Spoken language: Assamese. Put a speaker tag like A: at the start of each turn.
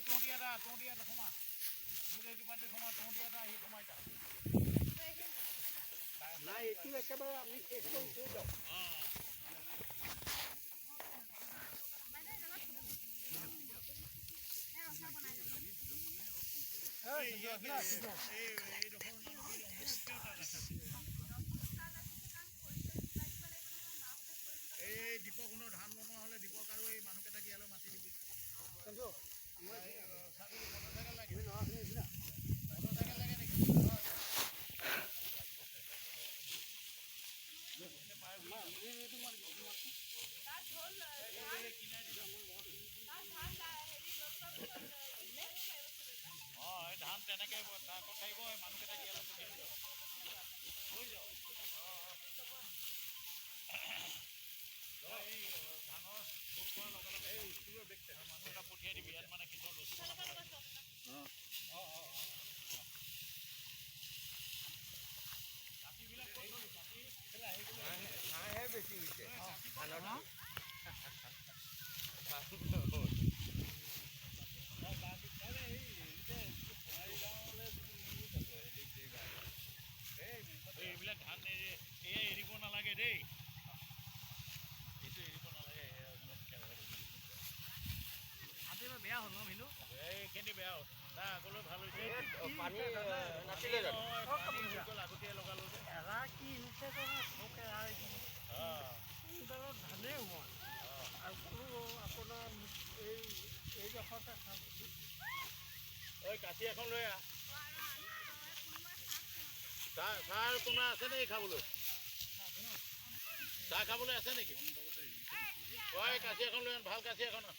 A: তহঁতি এটা, তহঁতি এটা সোমা, মোক এই কিবা সোমা, তহঁতি এটা আহি সোমাই যা।
B: নাই, এইটো একেবাৰে আমি শেষ কৰি থৈ যাওঁ।
A: এই দীপক ধান বনোৱা হ'লে দীপক আৰু এই মানুহকেইটাক ইয়ালৈ মাতি দিবি। মটৰচাইকেল লাগে, মটৰচাইকেল লাগে নেকি? অঁ, এই ধান তেনেকৈ ট্ৰাকত থাকিব, এই মানুহকেইটাক ইয়ালৈ পঠিয়াই দিব। হৈ যাওক। এই ধানৰ লোড কৰাৰ লগে লগে মানুহ এটা পঠিয়াই দিবি ইয়াত, মানে কিছুমান ৰছী বনাব লাগে। অঁ অঁ অঁ কাঠিবিলাক ক'ত থলি? কাঠি
B: ঘাঁহহে বেছি হৈছে ধানত।
A: এইবিলাক ধান এই এৰিব নালাগে দেই, এইটো এৰিব নালাগে।
C: বেয়া হ'ল ন ভিনু?
A: এইখিনি বেয়া হ'ল না, আগলৈ ভাল হৈছে।
B: পানী নাছিলে জানো?
A: পানী হৈ গ'ল, আগতীয়া লগালো যে।
C: এৰা কি হৈছে জানো? এৰা এইবাৰত ধানেই হোৱা আৰু কোনো আপোনাৰ এই এইডোখৰতে।
A: ঐ, কাঁচি এখন লৈ আহ। চাহ চাহ কোনোবা আছে নেকি খাবলৈ? চাহ খাবলৈ আছে নেকি? ঐ, কাঁচি এখন লৈ আন, ভাল কাঁচি এখন আন।